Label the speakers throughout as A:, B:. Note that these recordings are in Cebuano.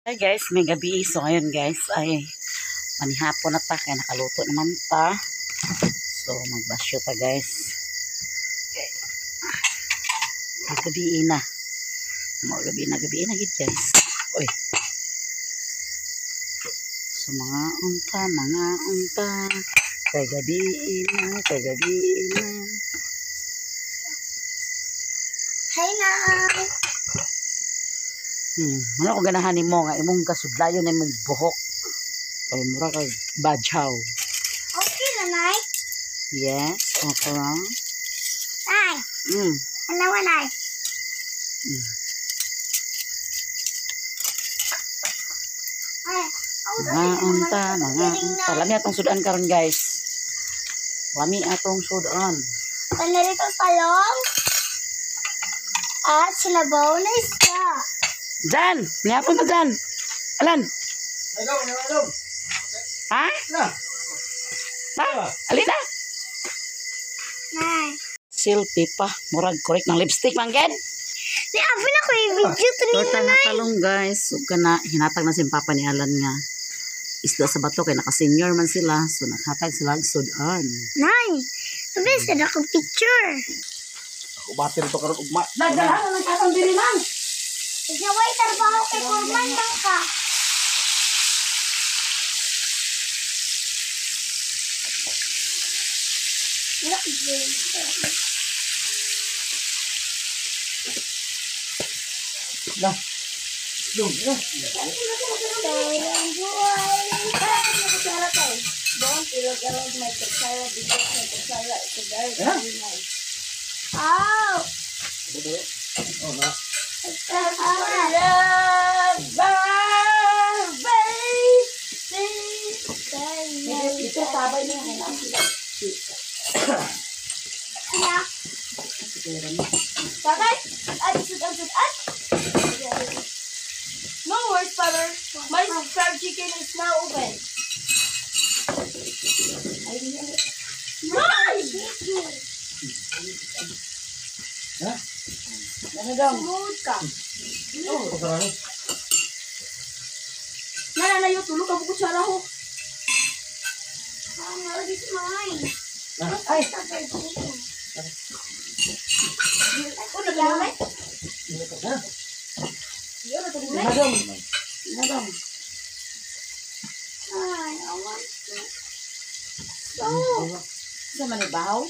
A: Hi guys, may gabi. So ngayon guys ay manihapon na ta kaya nakaluto naman ta. So magbasyo ta, guys. Okay. Gabi na. Mga gabi na, gabi na gid, guys. Oy. So mga unta, mga unta. Kay gabi na, kay gabi na.
B: Hi, Nay.
A: Ano ko ganahan nimo nga imong kasudlayon na imong buhok. Kay mura kag badyaw.
B: Okay na, Nay.
A: Yes, okay lang.
B: Nay. Ano, Nay? Ay,
A: Mga unta, mga unta. Lami atong sudan karon, guys. Lami atong sudan.
B: Panarito talong at sinabaw na isda.
A: Jan! Nihapon ta dyan! Alan! Ha? Ha? Alina?
B: Nay.
A: Selfie pa. Murag correct ng lipstick man gid.
B: Ni abi na ko yung video to nino,
A: Torta nga
B: Nay.
A: talong, guys. Ug kana hinatag na si Papa ni Alan nga isda sa bato kay naka-senior man sila. So naghatag sila og sudan.
B: Nay. Abi sa na akong picture.
C: Ako bater to karon ugma.
A: Nagdala na ng katong diri man.
B: Ikaw trabaho kay Kurman man ka.
C: Lah. Dong, ya.
B: Oh,
C: Oh, na.
A: Dito tabay niya.
B: Yeah.
D: Tatay, at sudan sudan. No worries, Father. My fried chicken is now open. Nice!
C: Ha?
A: Ano daw?
D: Smooth ka.
C: Oh, sarani.
D: Nalalayo, tulog ka bukod sa ho.
B: Oh, no, this is mine.
A: Ay,
B: Fried chicken.
D: Oh, naglalay.
C: Ha?
D: Iyo, natulog na.
A: Madam. Madam.
B: Ay, I want to. So,
A: Sa man ibaw?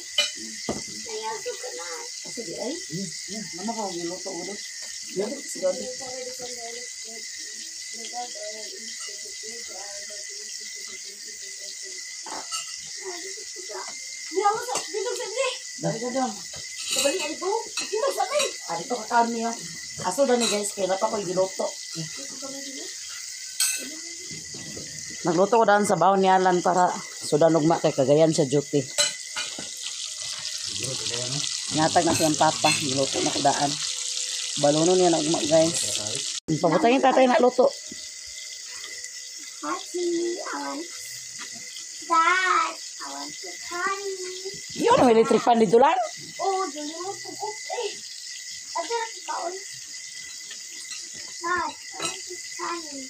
B: nayaso ka na.
A: Kasi di ay. Mama ko giluto ulo. Siguro.
D: Di ako sa, dito sa di.
A: Dali ka dong.
D: Kabali, ay po. Dito sa di.
A: Ah, dito ka kaon niyo. Aso dani, guys, kay pa ko giluto. Nagluto ko daan sa bawon ni Alan para sudan ugma kay kagayan sa duty. Natag na siyang papa, giluto na ko daan. Balono niya na ugma, guys. Pabutayin tatay na luto.
B: Happy, I want Dad, I want to honey.
A: Yun, may electric fan dito lang.
D: Oh, dali mo pukop eh.
B: Ate, kaon. Dad, I want to honey.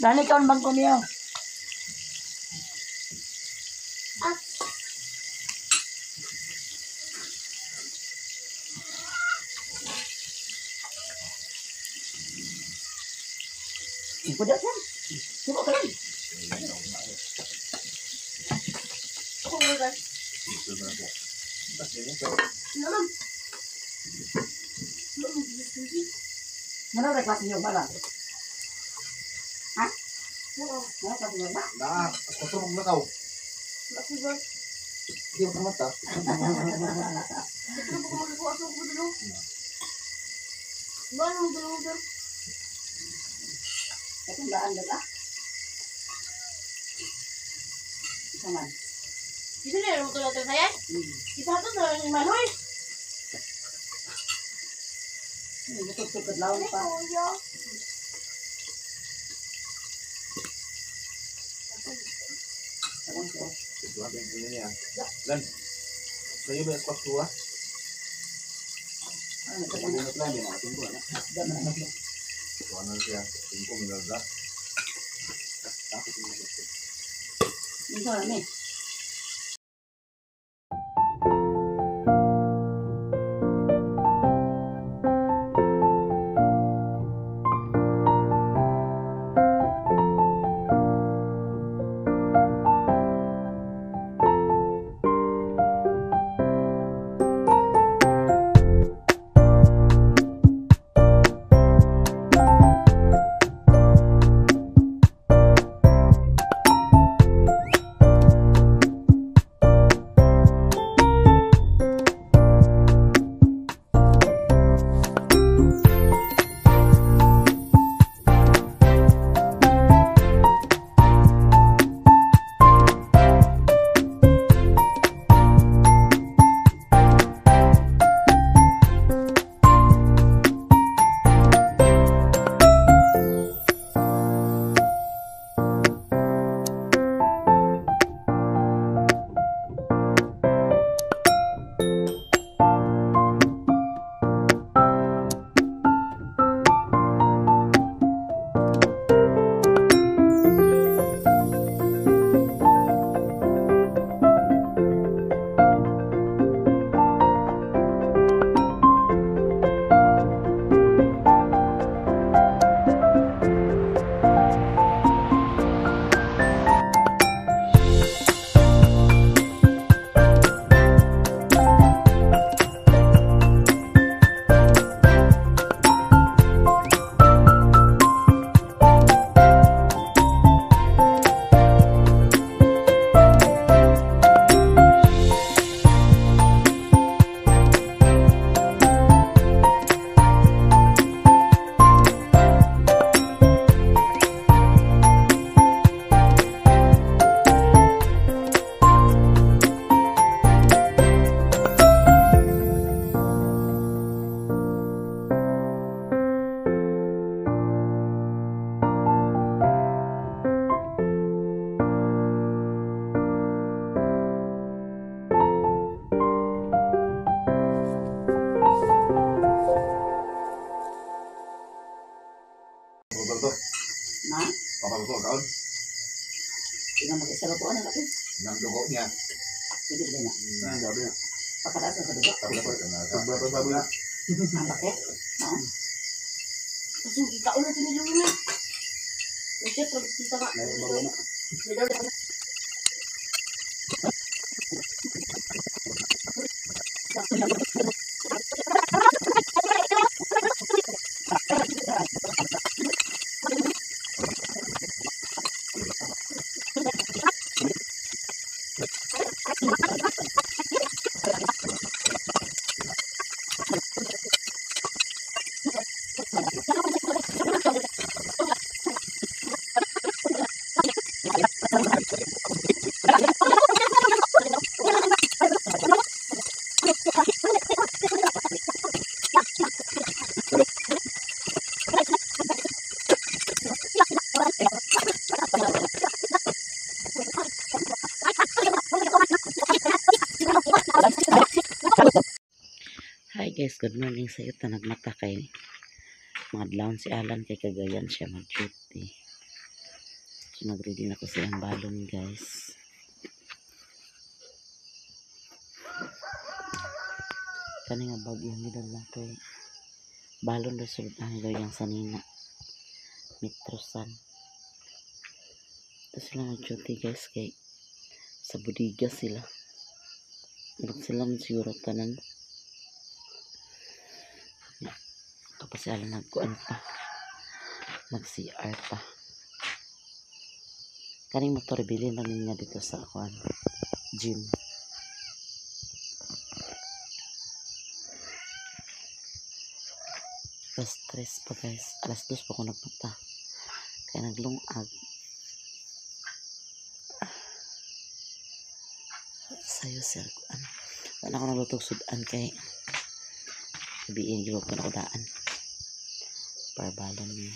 A: Dani kaon bangko niyo.
B: Up.
A: Ikaw dyan. Sino ka lang?
D: Oh my God. Naman.
A: Ano na klase niyo ba lang? Ha? Ano klase niyo ba?
C: Na, ako to maglakaw. Hindi mo mata.
A: Itong daan dala. Isa man.
D: Dito na mo tulog tayo sayan. Ipahatod na lang ni Manoy.
A: Butog-tugod lawon pa.
B: Kuya.
A: Ewan ko.
C: Lan. Sa'yo ba yung dua?
A: Ano, ito
C: Hindi na plan, yan. Ating ko, ano?
A: Daan na lang.
C: Kuha na siya. Tingko, minalda. Tapos yung mga
A: Ito ni.
C: Papaluto.
A: Na?
C: Papaluto, kaon.
A: Tingnan mag-isa ko ano natin.
C: Nang dugo niya.
A: Pwede ba na?
C: Grabe na.
A: Pagkataas sa dugo.
C: Tapos na. Sobra pa baboy na.
A: Ang laki. Oo.
D: Kasi ikaw na tinilong na. Kasi kita ka.
A: Hi guys, good morning sa iyo. Nagmata kay mga adlawon si Alan kay Cagayan siya mag-duty. So nag-ready na ko sa iyang balon, guys. Kani nga bag yung gidala kay balon daw sulod ang daw yung sanina. Mitrosan. Ito sila mag-duty, guys, kay sa budiga sila. Murag sila man siguro tanan. Ito pa si Alan nagkuan pa. Nag-CR pa. Kaning motor bilin lang niya dito sa kuan gym. 3:00 pa, guys. 2:00 pa ko nagpunta. Kaya naglungag. Sayo sir kuan. Wala ko nagluto og sudan kay gabiin giluto na ko daan. Para balon niya.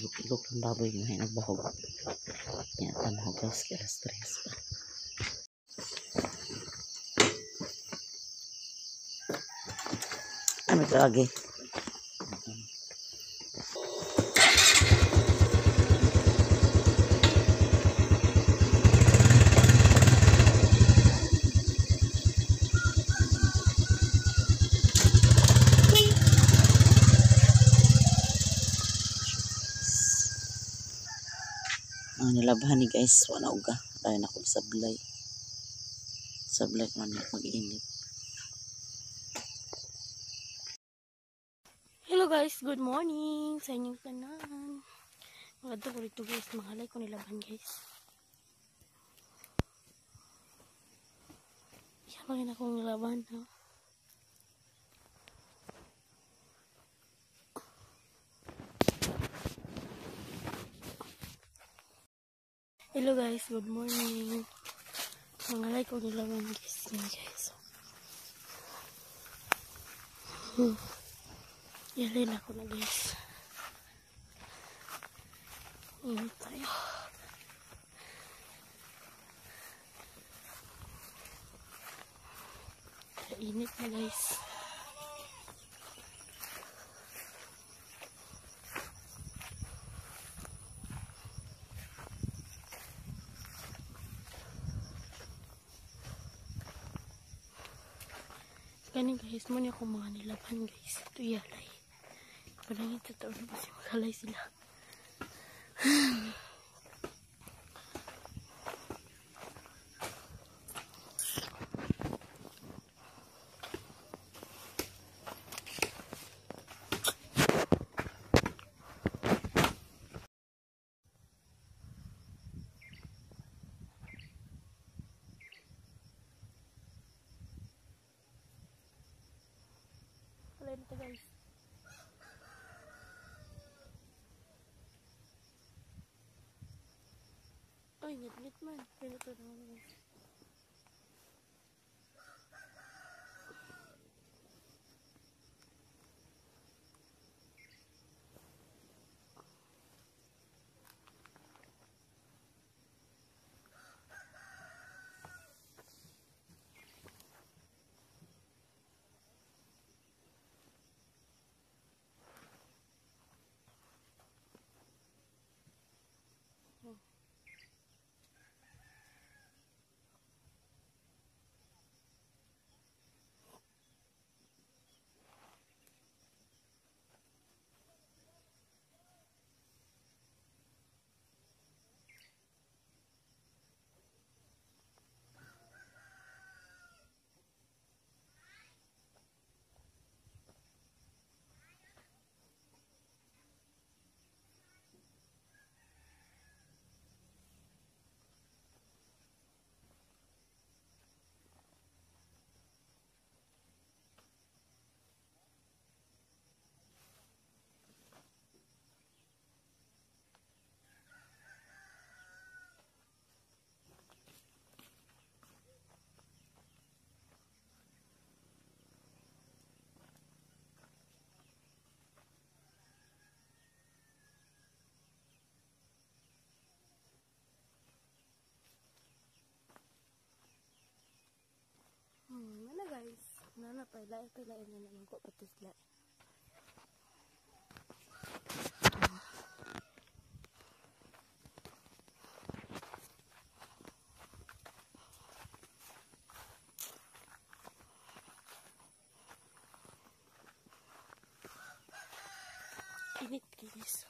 A: Igok-igok ng baboy nga nagbahog. Nya ta mahugaw kay alas 3 pa. Ano ito agi? Ang nilabhan ni guys, wala uga. Dahil ako sablay. Sablay man mag-init.
D: Hello guys, good morning sa inyong tanan. Magadto ko rito guys, mahalay ko nilaban guys. Iya pa akong nilaban ha. Hello guys, good morning. Mangalay ko nilaban guys. Yan guys. Yalin ako na guys. Init tayo. Init na guys. Gani guys, muna akong mga nilaban guys. Ito yalay. Parang ito taon na kasi maghalay sila. Halay na ito guys. Ay, ngit-ngit man. Ito naman guys. Ano guys? Nana pa lain na naman ko patis lain. Init guys.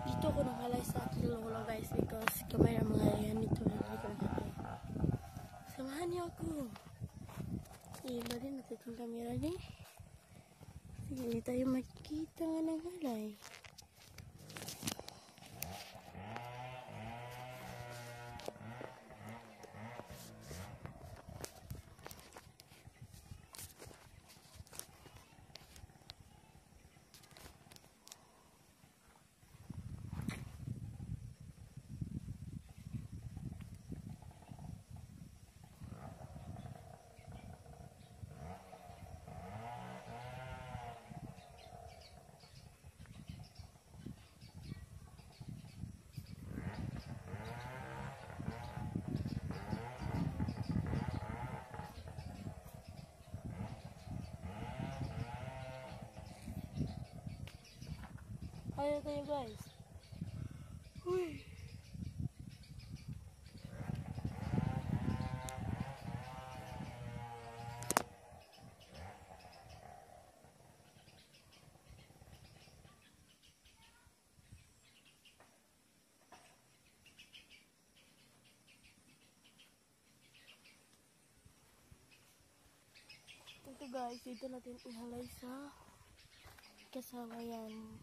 D: Dito ako nang Halay na tayo, guys. Uy. Ito guys, dito natin ihalay sa kasama yan.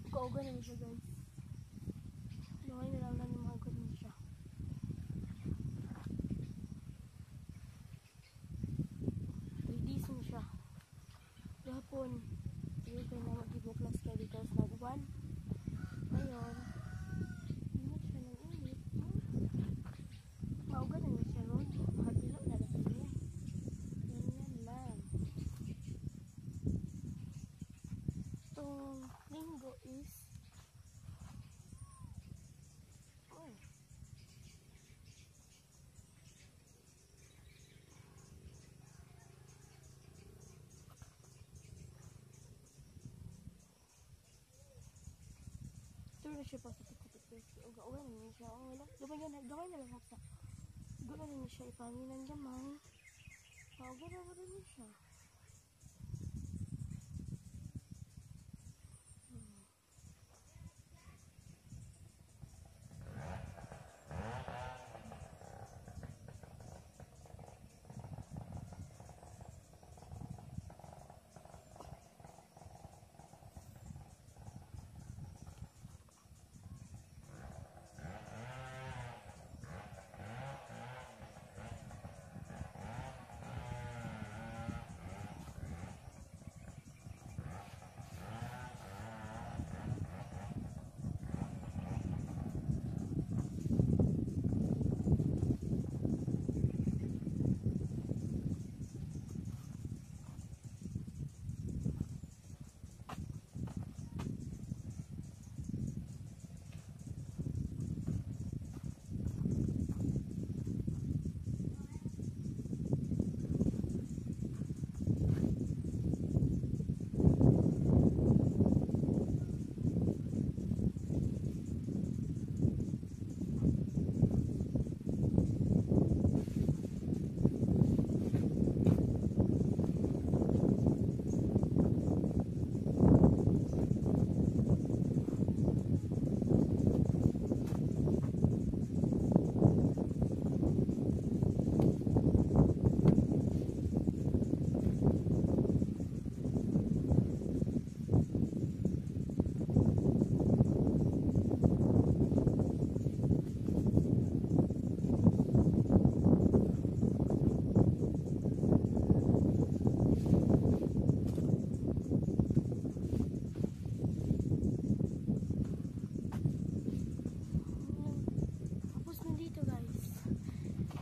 D: Kaugan na siya guys. Gamay na lang namin mga ganun siya. 3 days na siya. Gahapon, ayaw kayo na mag-ibuklas kayo because nag-1. Ngayon, init siya ng init. Maugan na siya ron. Makagilo na lang niya. Ganyan lang. Itong linggo is ito na siya pasikit-sikit guys. Uga-uga na siya. Gamay na, gamay na lang siya. Uga na siya ipanginan gamay. Uga na rin siya.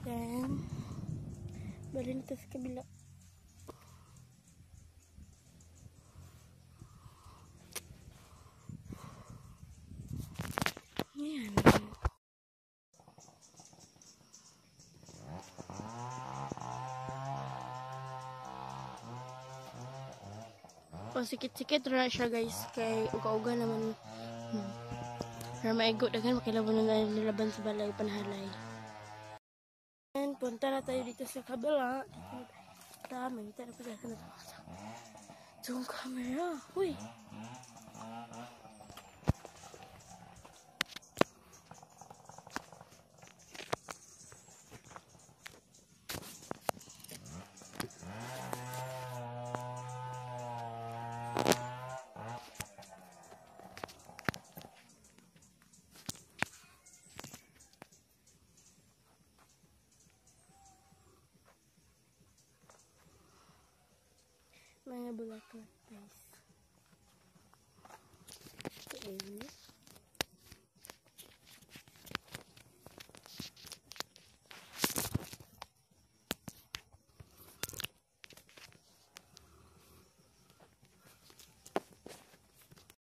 D: Then, bali nito sa kabila. Ayan. Pasikit-sikit ra siya guys. Kay uga-uga naman Pero maigo daghan makilabon na nilaban sa balay panhalay. And punta na tayo dito sa kabila. Dito na tayo. Mangita na po tayo sa itong camera. Uy! Mga bulaklak, guys. Ayan.